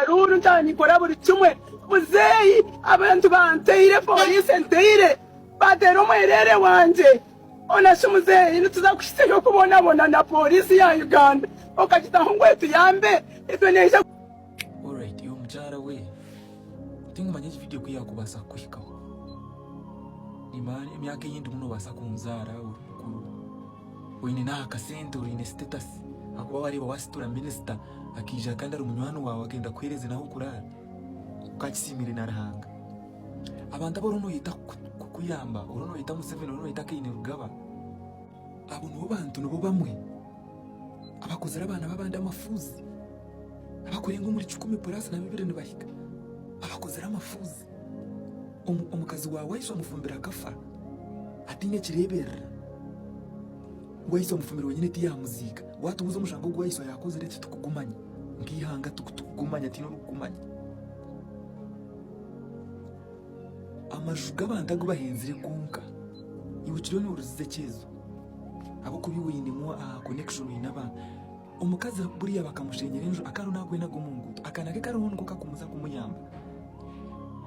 akaruuru nkyaba ninkora buri kimwe. Muzeeyi abantu banteire, pooriisi enteire, baateera omwereere wangye. Hoona shi muzeeyi nituza kuhitsya hi okubonabona na pooriisi ya Uganda? Okagitaho ngu etuyambe, itwe neija. Alright iwe mukyara we, tinkumanya egi video ku yakubaasa kukuhikaho. Nimanya emyaka ei ndimu nobaasa kunzaara ori mukuru, oine n'aha kasente, oine status ahakuba wareeba wasitura minisita akaija kandi ari munywani waawe akenda kukuheereza n'ah'okuraara, okakisiimire na Ruhanga. Abantu abu oriyo noyeta kukuyamba, oriyo noyeta Museveni, oriyo noyeta Kainerugaba, abo nibo bantu nibo bamwe abakozire abaana b'abandi amafuuzi, abakurenga omuri kikumi purasi na bibiri nibahika, abakozire amafuuzi. Omukazi wa Waiswa omufumbire akafa ataine kireeberera. Waiswa omufumbire wenyine tiyaamuziika. Waatubuuza omushango ogu Waiswa yaakozire titukugumanya. Nk'eihanga titukugumanya, tihaine orikugumanya. Amaju g'abantu agu bahenzire gonka, iwe okiriyo nooriziza ekyezo ahabw'okuba iwe oinemu connection oine abantu. Omukazi buriya bakamushenyera enju akaba ariho nagwenaga omu nguuto, akaana ke kariho niko kakumuza kumuyamba.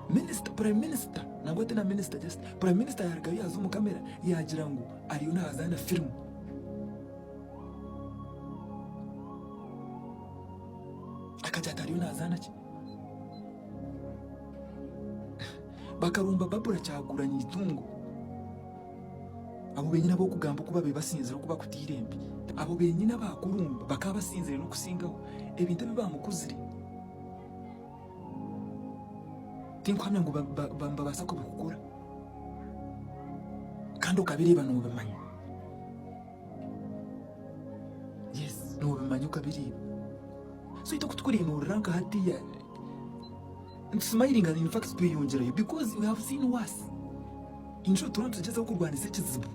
Minisita, Prime Minister, nangwa ti na minisita just, Prime Minister yarugayo yaaza omu kamera yaagira ngu ariyo naazaana firimu. Akagira ati ariyo naazaana ki? Bakarumba Barbara Kyagulanyi eitungo. Abo benyini ab'okugamba oku babaire basinzire oku bakutaire empi. Abo benyini abakurumba bakaba basinzire n'okusingaho ebintu ebi baamukuzire. Tinkuhamya ngu nibabaasa kubikukora. Kandi okabireeba noobimanya. Yes, noobimanya okabireeba. So itwe ku tukureeba noorira nka hatiiya nitusimayiringa in fact tweyongyerayo because we have seen worse. In short turiyo nitugyezaho kurwanisa ekizibu.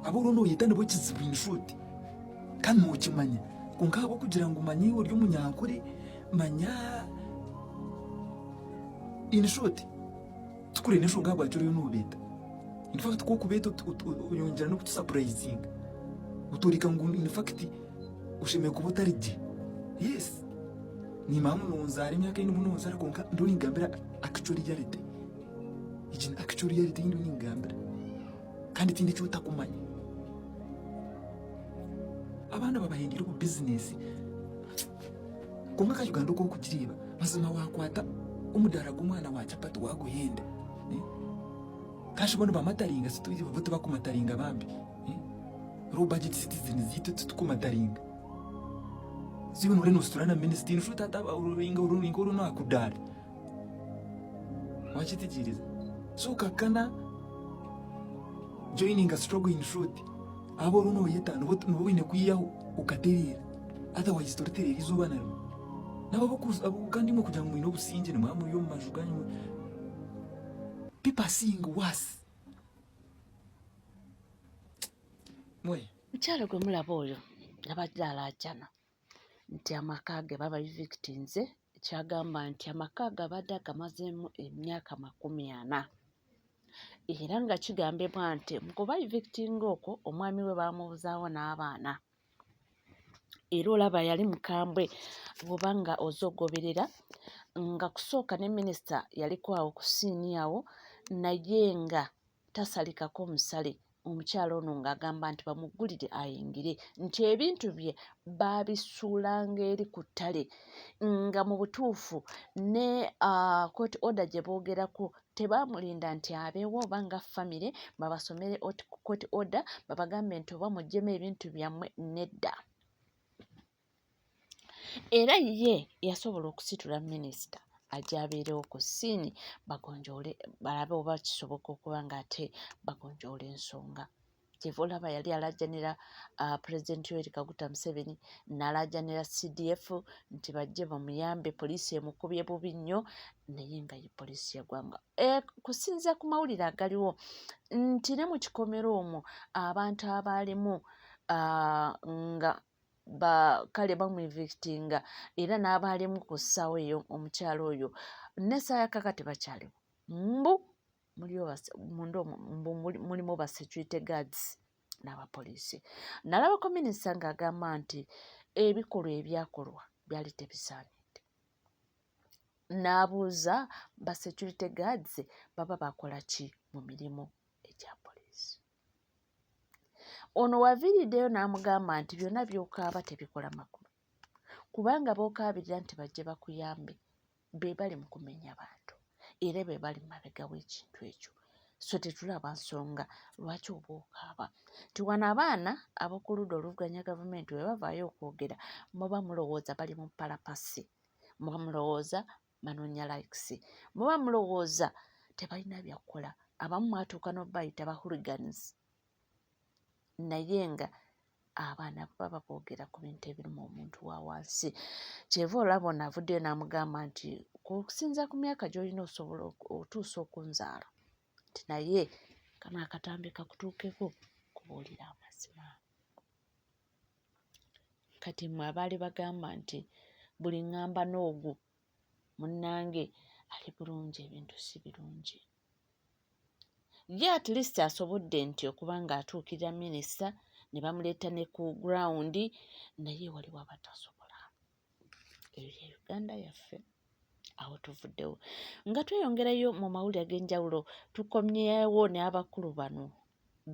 Abu oriyo nooyeta nibo kizibu in short. Kandi nookimanya. Kwonka ahabw'okugira ngu manya iwe ori omunyankore, manya in short tikureeba enshonga ahabwaki oriyo noobeeta. In fact ku orikubeeta oyongyera n'okutusapurayizinga. Otoreka ngu in fact oshemereire kuba otari gye. Yes, nimanya ngu nonzaara emyaka ei ndimu nonzaara kwonka ndiyo ningambira actual reality. Egi ni actual reality ei ndiyo ningambira. Kandi tihaine eki otakumanya. Abaana babahendeire obu bizinesi. Kwonka nka Uganda oku orikugireeba, mazima waakwata omudaara gw'omwana wa chapati waaguhenda, Kashi bo nibamataringa bo tibakumataringa bambi. Low budget citizens itwe titukumataringa. So iwe noreeba nositura na minisita in short ata oringa oringa ori nakudaara. Wakyetegyereza? So kakana joininga struggle in short abu oriyo noyeta nibo nibo oine kwihaho okatereera otherwise toritereera eizooba na rimwe. Nabo abu kandi imwe kugira ngu mwine obusingye nimwaba muri omu maju ganyu People are seeing worse. Mwe. Mukyala gwe mulaba oyo abadde alaajana nti amaka ge baba evictinze ky'agamba nti amaka ago abadde agamazeemu emyaka 40 era nga kigambibwa nti mu kuba evictinga okwo omwami we baamubuzaawo n'abaana. Era olaba yali mukambwe bw'oba nga oze ogoberera nga kusooka ne minisita yaliko awo ku siini awo naye nga tasalikako musale omukyala ono ng'agamba nti bamuggulire ayingire nti ebintu bye baabisuulanga eri ku ttale nga mu butuufu ne court order gye boogerako tebaamulinda nti abeewo oba nga famire babasomere court order babagambe nti oba muggyemu ebintu byammwe nedda. Era ye yasobola okusitula minisita ajje abeerewo ku ssiini bagonjoole balabe oba kisoboka okuba ng'ate bagonjoola ensonga. Kyeva olaba yali alaajanira Pulezidenti Yoweri Kaguta Museveni n'alaajanira CDF nti bajje bamuyambe poliisi emukubye bubi nnyo naye nga ye poliisi y'eggwanga. Kusinziira ku mawulire agaliwo nti ne mu kikomera omwo abantu abaalimu nga ba kale bamuevictinga era n'abaalimu ku ssaawa eyo omukyala oyo n'essaawa ya kaakati bakyaliwo mbu muliyo munda omwo mbu mulimu ba security guards n'abapoliisi. Nalabako minisita ng'agamba nti ebikolwa ebyakolwa byali tebisaanidde. N'abuuza ba security guards baba bakola ki mu mirimu egya poliisi. Ono waviiriddeyo n'amugamba nti byonna by'okaaba tebikola makulu kubanga b'okaabirira nti bajje bakuyambe be bali mu kumenya bantu era be bali mu mabega w'ekintu ekyo so tetulaba nsonga lwaki oba okaaba nti wano abaana ab'oku ludda oluvuganya gavumenti bwe bavaayo okwogera muba mulowooza bali mu palapasi muba mulowooza banoonya likes muba mulowooza tebalina byakukola abamu mwatuuka n'obayita ba hooligans naye nga abaana baba boogera ku bintu ebiruma omuntu wa wansi. Kyeva olaba ono avuddeyo n'amugamba nti okusinziira ku myaka gy'olina osobola otuusa okunzaala nti naye kano akatambi kakutuukeko kubuulira amazima. Kati mmwe abaali bagamba nti buli ŋŋamba n'ogwo munnange ali bulungi ebintu si birungi. Ye at least asobodde nti okuba ng'atuukirira minisita ne bamuleeta ne ku ground naye waliwo abatasobola. Eyo ye Uganda yaffe. Awo tuvuddewo. Nga tweyongerayo mu mawulire ag'enjawulo tukomyewo n'abakulu bano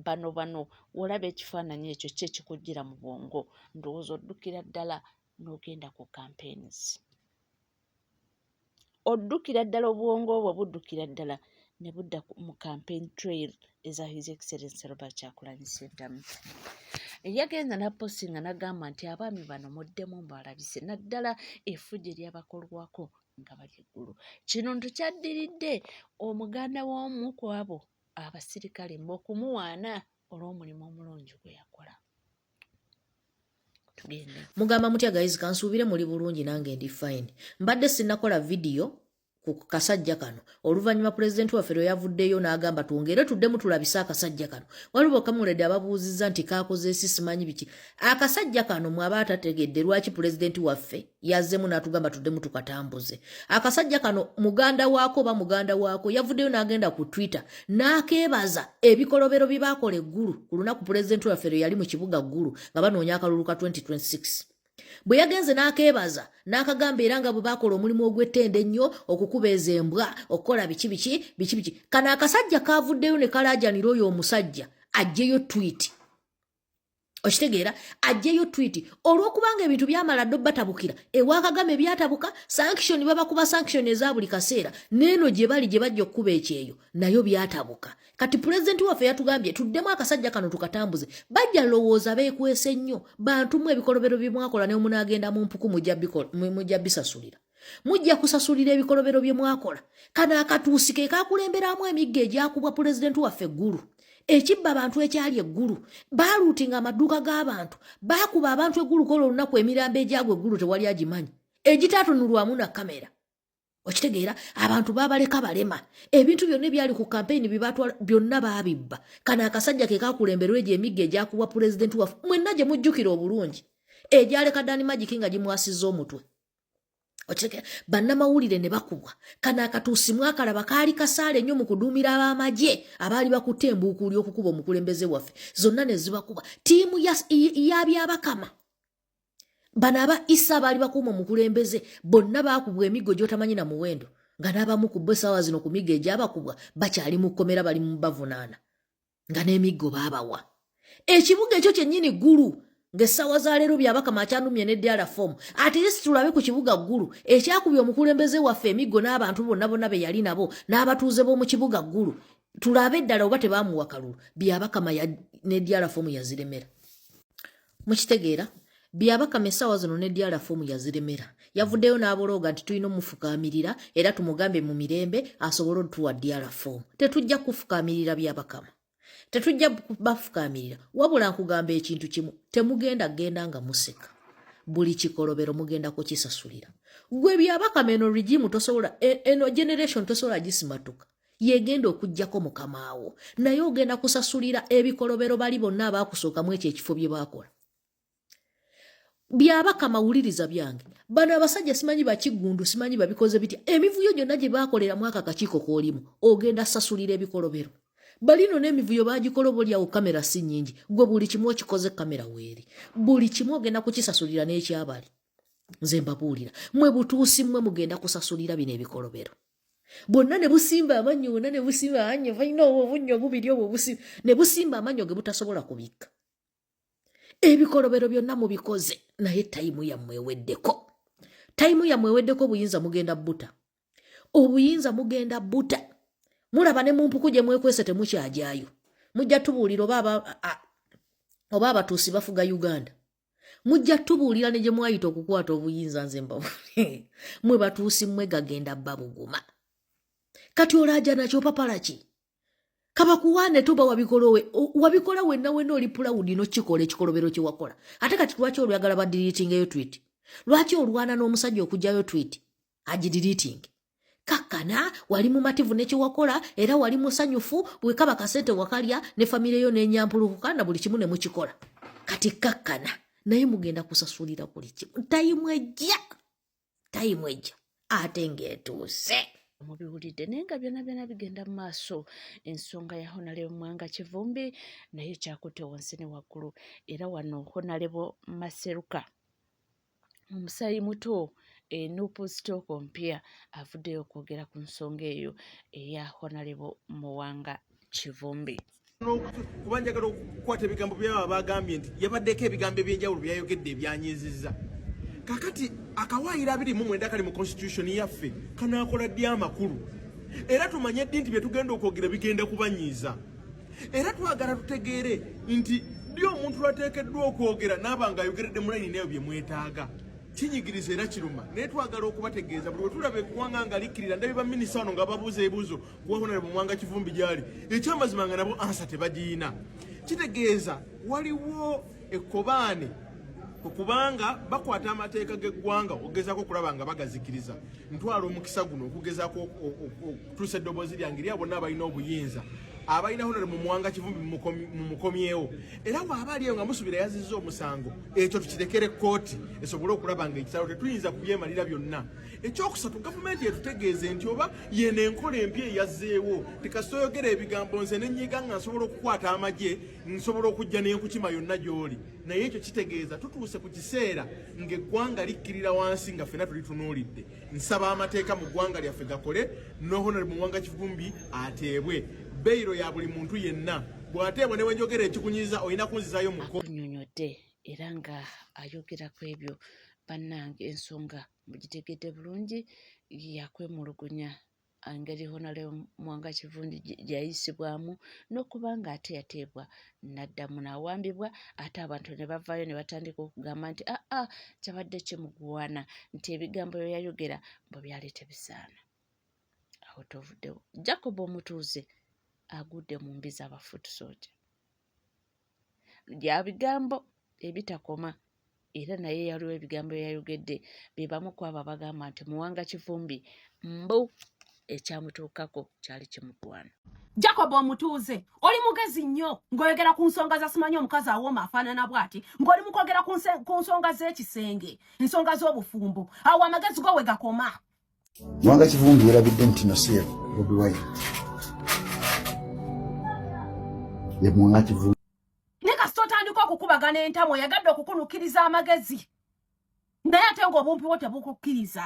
bano bano w'olaba ekifaananyi ekyo ki ekikujjira mu bwongo ndowooza oddukira ddala n'ogenda ku campaigns. Oddukira ddala obwongo bwo buddukira ddala ne budda mu campaign trail eza His Excellency Robert Kyagulanyi Ssentamu. Yagenze n'apostinga n'agamba nti abaami bano muddemu mbalabise naddala effujjo eryabakolwako nga bali eggulu. Kino nti kyaddiridde omuganda w'omu ku abo abasirikale mbu okumuwaana olw'omulimu omulungi gwe yakola. Tugende. Mugamba mutya guys, kansuubire muli bulungi, nange ndi fine. Mbadde sinnakola vidiyo ku kasajja kano oluvannyuma pulezidenti waffe lwe yavuddeyo n'agamba twongere tuddemu tulabise akasajja kano. Waliwo kamuledde ababuuzizza nti kaakoze esi simanyi biki. Akasajja kano mwaba atategedde lwaki pulezidenti waffe yazzemu n'atugamba tuddemu tukatambuze. Akasajja kano muganda waako oba muganda waako yavuddeyo n'agenda ku Twitter n'akeebaza ebikolobero bye baakola eggulu ku lunaku pulezidenti waffe lwe yali mu kibuga Ggulu nga banoonya akalulu ka 2026. Bwe yagenze n'akeebaza n'akagamba era nga bwe baakola omulimu ogw'ettendo ennyo okukubeeza embwa okukola biki biki biki biki. Kano akasajja kaavuddeyo ne kalaajanira oyo omusajja aggyeyo tweet. Okitegeera, aggyeyo tweet olw'okubanga ebintu byamala ddo batabukira ewa Kagame byatabuka, sanction babakuba sanction eza buli kaseera n'eno gye bali gye bajja okukuba ekyeyo nayo byatabuka. Kati pulezidenti waffe yatugambye tuddemu akasajja kano tukatambuze. Bajja lowooza beekwese nnyo bantu mu ebikolobero bye mwakola ne munaagenda mu mpuku mujja bisasulira. Mujja kusasulira ebikolobero bye mwakola. Kano akatuusi ke kakulemberamu emiggo egyakubwa pulezidenti waffe eggulu. Ekibba abantu ekyali eggulu baaluutinga amaduuka g'abantu baakuba abantu eggulu kola olunaku emirambo egyagwa eggulu tewali agimanyi egitaatunulwamu na kamera. Okitegeera, abantu baabaleka balema ebintu byonna ebyali ku kampeyini bye baatwala byonna baabibba. Kano akasajja ke kakulemberwa egyo emiggo egyakubwa pulezidenti waffe mwenna gye mujjukira obulungi egyaleka Dani Magic nga gimwasizza omutwe. Okitegeera, bannamawulire ne bakubwa. Kano akatuusi mwakalaba kaali kasaale nnyo mu kuduumira ab'amagye abaali bakutte embuukuuli okukuba omukulembeze waffe zonna ne zibakuba. Ttiimu ya Byabakama bano aba Isa abaali bakuuma omukulembeze bonna baakubwa emiggo gy'otamanyi na muwendo nga n'abamu ku bo essaawa zino ku miggo egyabakubwa bakyali mu kkomera bali mu bavunaana nga n'emiggo baabawa. Ekibuga ekyo kyennyini Ggulu ng'essaawa za leero Byabakama akyanumye ne DR form at least tulabe ku kibuga Ggulu ekyakubye omukulembeze waffe emiggo n'abantu bonna bonna be yali nabo n'abatuuze b'omu kibuga Ggulu tulabe ddala oba tebaamuwa kalulu. Byabakama ne DR form yaziremera. Mukitegeera, Byabakama essaawa zino ne DR form yaziremera. Yavuddeyo n'abolooga nti tulina omufukaamirira era tumugambe mu mirembe asobole otuwa DR form. Tetujja kufukaamirira Byabakama, tetujja bafukaamirira, wabula nkugamba ekintu kimu, temugenda genda nga museka. Buli kikolobero mugenda kukisasulira. Gwe Byabakama, eno regime tosobola, eno generation tosobola gisimatuka yegenda okuggyako mukamaawo, naye ogenda kusasulira ebikolobero bali bonna abaakusookamu ekyo ekifo bye baakola. Byabakama, wuliriza byange, bano abasajja simanyi bakiggundu simanyi babikoze bitya emivuyo gyonna gye baakoleramu ako akakiiko k'olimu ogenda sasulira ebikolobero balino n'emivuyo bagikola obaoliawo kamera si nnyingi. Gwe buli kimu okikoze kamera weeri, buli kimu ogenda kukisasulira n'ekyabali. Nze mbabuulira, mwe butuusi, mmwe mugenda kusasulira bino ebikolobero bwonna. Ne busimba amannyo bwonna, ne busimba amannyo, balina obwo obunnyo obubiri obwo busimba, ne busimba amannyo ge butasobola kubikka. Ebikolobero byonna mubikoze, naye time yammwe eweddeko, time yammwe eweddeko. Obuyinza mugenda buta, obuyinza mugenda buta. Mulaba ne mu mpuku gye mwekwese temukyajaayo. Mujja tubuulira oba abatuusi bafuga Uganda. Mujja tubuulira ne gye mwayita okukwata obuyinza. Nze mbabuulire, mwe batuusi, mmwe gagenda babuguma. Kati olaaja nakyo papalaki kabakuwaane, toba wabikola, wabikola wenna wenna, oli proud nokikola ekikolobero kye wakola. Ate kati lwaki olwagala badeletingeyo tweet? Lwaki olwana n'omusajja okugyayo tweet agideleting? Kakkana, wali mumativu nekyewakola era wali musanyufu. Bwekaba kasente wakalya ne famire yo nenyampulukuka na buli kimu ne mukikola. Kati kakkana, naye mugenda kusasulira buli kimu. Time ejja, time ejja ate ng'etuuse. Mubiwulidde, naye nga byonna byonna bigenda mu maaso. Ensonga ya Honorable Muwanga Kivumbi naye kyakutte wansi ne waggulu, era wano Honorable Maseruka, omusayi muto, e NUP stock mpya, avuddeyo okwogera ku nsonga eyo eya Honorable Muwanga Kivumbi. Kuba njagala okukwata ebigambo byaba bagambye nti yabaddeko ebigambo ebyenjawulo byayogedde ebyanyizizza. Kakati akawaayiro 29 kali mu constitution yaffe kanaakola ddi amakulu? Era tumanye ddi nti byetugenda okwogera bigenda kubanyiiza? Era twagala tutegeere nti ddi omuntu lwateekeddwa okwogera naaba nga ayogeredde mu layini neyo bye mwetaaga. Kinyigiriza era kiruma, naye twagala okubategeeza buli wetulaba eggwanga nga likkirira. Ndabye baminisita wano nga babuuza ebibuuzo kuba Honorable Muwanga Kivumbi gyali, ekyamazima nga nabo answer tebagiina. Kitegeeza waliwo ekkobaane okubanga bakwata amateeka g'eggwanga okugezaako okulaba nga bagazikiriza. Ntwala omukisa guno okugezaako okutuusa eddoboozi lyange eri abo bonna abalina obuyinza abalina Honorable Muwanga Kivumbi, mumukomyewo. Era bw'aba aliyo nga musubira yazizza omusango, ekyo tukirekere kkooti esobole okulaba nga ekisalo. Tetuyinza kubyemalira byonna. Ekyokusatu, gavumenti etutegeeze nti oba yeno enkola empya eyazzeewo, tikasita oyogera ebigambo nze nenyiga nga nsobola okukwata amagye, nsobola okujja n'enkukima yonna gy'oli. Naye ekyo kitegeeza tutuuse ku kiseera ng'eggwanga likkirira wansi nga ffena tulitunuulidde. Nsaba amateeka mu ggwanga lyaffe gakole, ne Honorable Muwanga Kivumbi ateebwe. Bail ya buli muntu yenna. Bw'ateebwa, ne bwenjogera ekikunyiza, olina kunzizaayo mu Akunyonyodde era nga ayogera ku ebyo. Bannange, ensonga mugitegedde bulungi, yakwemulugunya engeri Honorable Muwanga Kivumbi gye yayisibwamu n'okuba nga ate yateebwa n'addamu n'awambibwa, ate abantu ne bavaayo ne batandika okugamba nti aa, kyabadde kimugwana, nti ebigambo bye yayogera bwe byali tebisaana. Awo tovuddewo. Jacob omutuuze agudde mu mbi z'aba foot soldier bya bigambo ebitakoma, era naye yaliwo ebigambo byeyayogedde. Be bamu ku abo abagamba nti Muwanga Kivumbi mbu ekyamutuukako kyali kimugwana. Jacob omutuuze, oli mugezi nnyo ng'oyogera ku nsonga za simanyi omukazi awooma afaanana bw'ati, ng'oli mu kwogera ku nsonga z'ekisenge, ensonga z'obufumbo. Awo amagezi go we gakoma. Muwanga Kivumbi yerabidde nti no si Bobi Wine ye Muwanga Kivumbi. Naye kasita otandika okukubagana entamu, oyagadde okukunukkiriza amagezi, naye ate ng'obumpi bwo tebukukkiriza.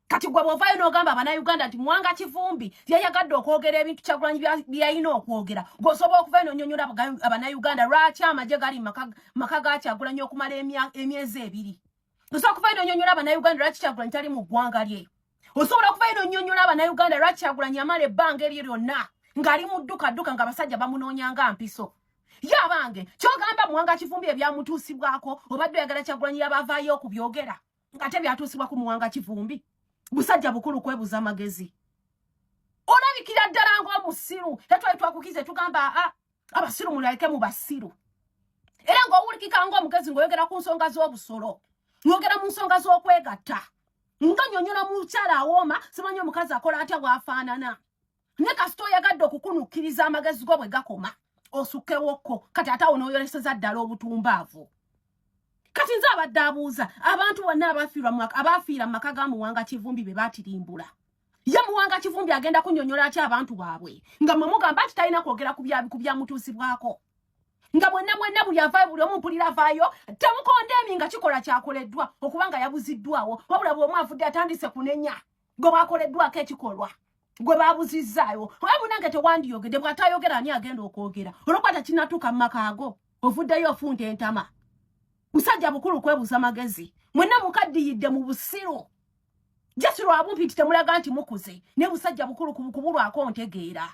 Kati gwe bw'ovaayo n'ogamba Abannayuganda nti Muwanga Kivumbi yayagadde okwogera ebintu Kyagulanyi byalina okwogera, gw'osobola okuvayo n'onyonyola Abannayuganda lwaki amagye gali mu maka ga Kyagulanyi okumala emyezi 2? Osobola okuvayo n'onyonyola Abannayuganda lwaki Kyagulanyi tali mu ggwanga lye? Osobola okuvayo n'onyonyola Abannayuganda lwaki Kyagulanyi amala ebbanga eryo lyonna ng'ali mu dduka dduka, nga abasajja bamunoonya nga mpiso? Ye abange, kyogamba Muwanga Kivumbi ebyamutuusibwako obadde oyagala Kyagulanyi yabavaayo okubyogera, ng'ate byatuusibwa ku Muwanga Kivumbi? Busajja bukulu kwebuza amagezi. Olabikira ddala ng'omusiru. Tetwali twakukize tugamba aa, abasiru mulalike mu basiru. Era ng'owulikika ng'omugezi ng'oyogera ku nsonga z'obusolo, ng'ogera mu nsonga z'okwegatta, nga nyonyola mukyala awooma, simanyi omukazi akola atya bw'afaanana. Ne kasita oyagadde okukunukkiriza amagezi go bwe gakoma, osukkewokko. Kati ate awo n'oyoleseza ddala obutumbaavu. Kati nze abadde abuuza abantu bonna abaafiira mu maka ga Muwanga Kivumbi be baatirimbula, ye Muwanga Kivumbi agenda kunnyonnyola atya abantu baabwe nga mwe mugamba nti talina kwogera ku byamutuusibwako? Nga mwenna mwenna buli avaayo, buli omu mpulira avaayo, temukondeemi nga kikola kyakoleddwa okuba nga yabuziddwawo, wabula bw'omu avudde atandise kunenya gwe bakoleddwako ekikolwa, gwe babuzizzaayo. Oba munange tewandiyogedde, bw'atayogera ani agenda okwogera? Olwokuba tekinatuuka mu makaago, ovuddeyo ofunta entama. Musajja bukulu kwebuza magezi, mwenna mukaddiyidde mu busiru jasi lwa bumpi nti temulaga nti mukuze, naye busajja bukulu kubulwako ntegeera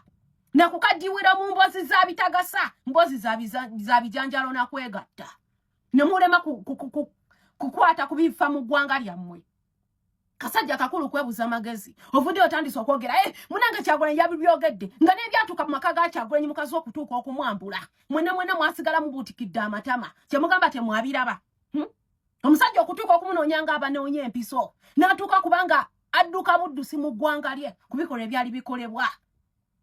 nakukaddiwira mu mboozi za bitagasa, mboozi za bijanjalo nakwegatta, ne mulema kukwata ku bifa mu ggwanga lyammwe. Kasajja kakulu kwebuza magezi, ovudde otandise okwogera, eh, munange Kyagulanyi yabibyogedde nga n'ebyatuuka mu maka ga Kyagulanyi, mukazi okutuuka okumwambula, mwena mwena mwasigala mubuutikidde amatama, kyemugamba temwabiraba, Omusajja okutuuka okumunoonya nga abanoonya empiso, n'atuuka kubanga adduka buddusi mu ggwanga lye ku bikolwa ebyali bikolebwa.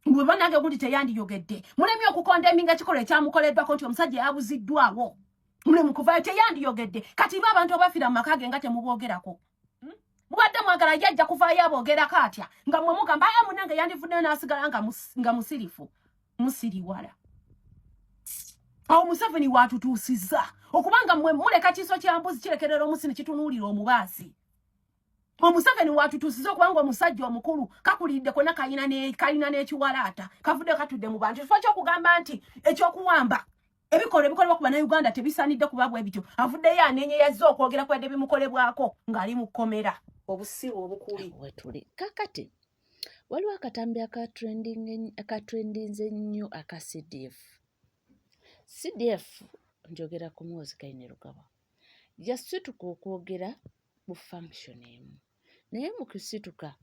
Bwe banange gundi teyandiyogedde, mulemye okukonda eminga ekikolwa ekyamukoleddwako nti omusajja yabuziddwawo, mulemu kuvayo, teyandiyogedde. Kati ba abantu abafiira mu maka ge nga temuboogerako, Mubadde mwagala ye ajja kuvaayo aboogerako atya nga mmwe mugamba aya munange yandivuddeyo n'asigala nga musirifu musiriwala? Awo Museveni watutuusizza okubanga mmwe muleka kiso kya mbuzi kirekerera omusi ne kitunuulira omubaazi. Omuseveni watutuusiza okubanga omusajja omukulu kakulidde konna kalina n'ekiwalaata, kavudde katudde mu bantu, kifo ky'okugamba nti ekyokuwamba ebikolwa ebikolebwa ku Bannayuganda tebisaanidde kuba bwe bityo, avuddeyo anenye yazze okwogera ku yadde bimukolebwako ng'ali mu kkomera. Obusiru obukuli wetuli kakati. Waliwo akatambi akatrendinze ennyo aka CDF. CDF njogera ku Muhoozi Kainerugaba, yasituka okwogera mu function emu, naye mu kusituka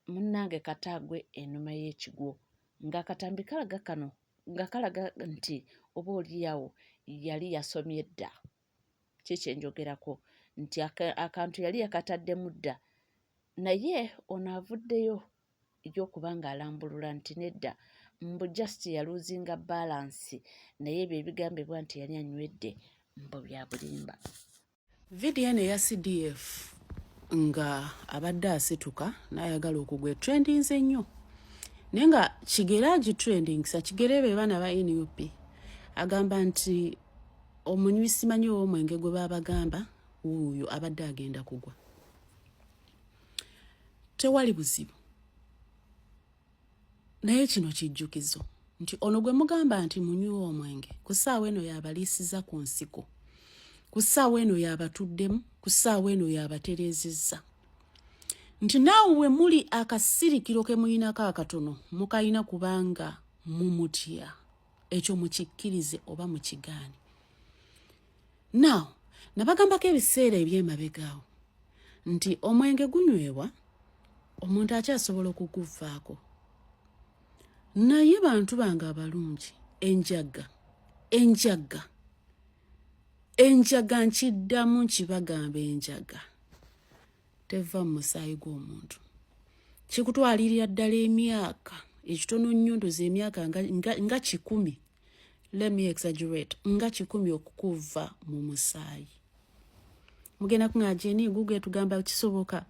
munnange kataagwe enuma y'ekigwo, ng'akatambi kalaga kano nga kalaga nti oba oliawo yali yasomye dda. Ki kyenjogerako nti akantu yali yakataddemu dda, naye ono avuddeyo y'okuba ng'alambulula nti nedda, mbu just yaluzinga balance, naye ebyo ebigambibwa nti yali anywedde mbu bya bulimba. Vidiyo eno eya CDF nga abadde asituka n'ayagala okugwa etrendinze nnyo, naye nga kigere agitrendingisa kigere be baana ba NUP. Agamba nti omunywi simanyi ow'omwenge gwe babagamba wuuyo abadde agenda kugwa. Tewali buzibu, naye kino kijjukizo nti ono gwe mugamba nti munywi w'omwenge, ku ssaawa eno yabaliisiza ku nsiko, ku ssaawa eno yabatuddemu, ku ssaawa eno yabatereezezza, nti naawe we muli akasirikiro ke muyinako akatono mukayina kubanga mumutya. Ekyo mukikkirize oba mukigaane. Now nabagambako ebiseera ebyemabegaawo nti omwenge gunywebwa omuntu akyasobola okuguvaako, naye bantu bange abalungi, enjaga, enjaga, enjaga, nkiddamu nkibagamba, enjaga teva mu musaayi gw'omuntu. Kikutwalirira ddala emyaka ekitono nnyo, ndoza emyaka nga 100, let me exaggerate, nga 100 okukuva mu musaayi. Mugenda kuŋa jeni guge tugamba kisoboka.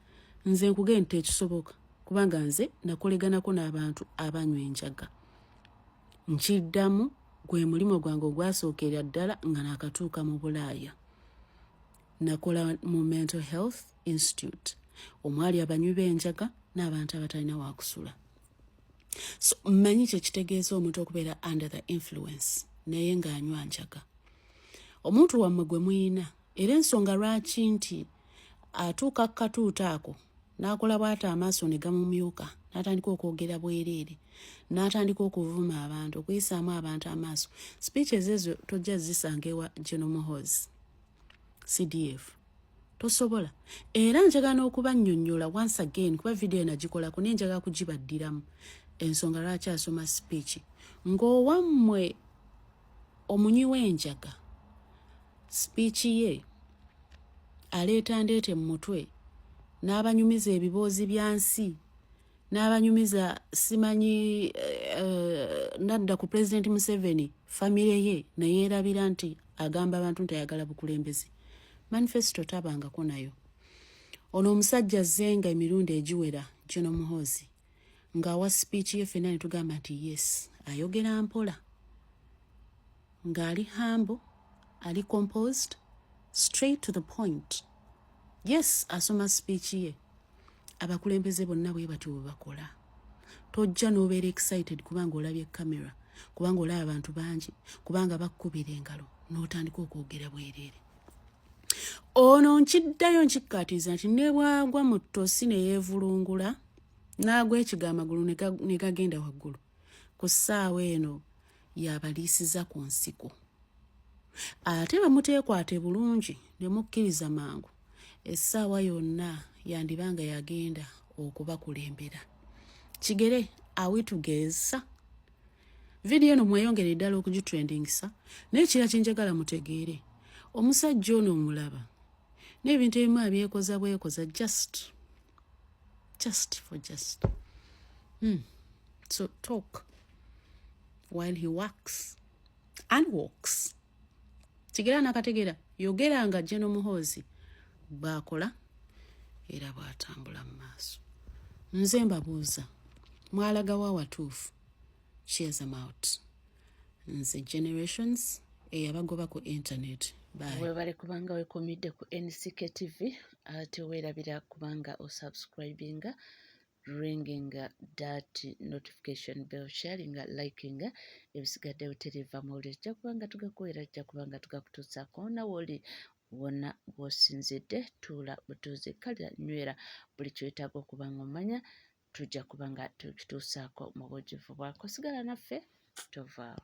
Nze nkugenda nti tekisoboka, kubanga nze nakoleganako n'abantu abanywa enjaga. Nkiddamu, gwe mulimu gwange ogwasookera ddala nga nakatuuka mu Bulaaya, nakola mu mental health institute omwali abanywi b'enjaga n'abantu abatalina wakusula. So mmanyi kyekitegeeza omuntu okubeera under the influence naye ng'anywa njaga. Omuntu wammwe gwe muyina, era ensonga lwaki nti atuuka ku katuuta ako n'akola bw'ati, amaaso ne gamumyuka, n'atandika okwogera bwereere, n'atandika okuvuma abantu, okuyisaamu abantu amaaso, speeches ezo tojja zisanga ewa General Muhoozi CDF, tosobola. Era njagala n'okubannyonnyola once again, kuba vidiyo nagikolako, naye njagala kugibaddiramu, ensonga lwaki asoma speech ng'owammwe omunywi w'enjaga speech ye aleeta ndeete mu mutwe, n'abanyumiza ebiboozi bya nsi, n'abanyumiza simanyi nadda ku President Museveni, famire ye, neyeerabira nti agamba abantu nti ayagala bukulembeze. Manifesto tabangako nayo. Ono omusajja azzenga emirundi egiwera, General Muhoozi, ng'awa speech ye, ffenna ne tugamba nti yes, ayogera mpola. Ng'ali humble, ali composed, straight to the point. Yes, asoma speech ye. Abakulembeze bonna bwe batyo bwe bakola. Tojja n'obeera excited kubanga olabye camera, kubanga olaba abantu bangi, kubanga bakkubira engalo, n'otandika okwogera bwereere. Ono nkiddayo nkikkaatiriza nti ne bw'agwa mu ttosi ne yeevulungula n'agwa ekigo amagulu ne gagenda waggulu, ku ssaawa eno y'abaliisiza ku nsiko. Ate bwe muteekwate bulungi ne mukkiriza mangu, essaawa yonna yandiba nga yagenda okubakulembera. Kigere awitugeeza. Vidiyo eno mweyongere ddala okugitrendingisa, naye ekira kye njagala mutegeere, omusajja ono omulaba n'ebintu ebimu abyekoza bwekoza just for just. So talk while he works and walks. Kigera nakategeera, yogera nga General Muhoozi bw'akola era bw'atambula mu maaso. Nze mbabuuza, mwalagawo awatuufu? Cheers, am out. Nze Generations eyabagoba ku internet. Bye. Webale kubanga wekumidde ku NCK TV, ate weerabira kubanga osubscribinga, ringing that notification bell, sharing, liking. Ebisigadde butereeva mawulire tujja kubanga tugakuweera, tujja kubanga tugakutuusaako nawe oli wonna w'osinzidde. Tuula butuuzi, kalira, nywera buli kyetaaga okuba nga omanya, tujja kuba nga tukituusaako mu bujjuvu bwako. Sigala naffe, tovaawo.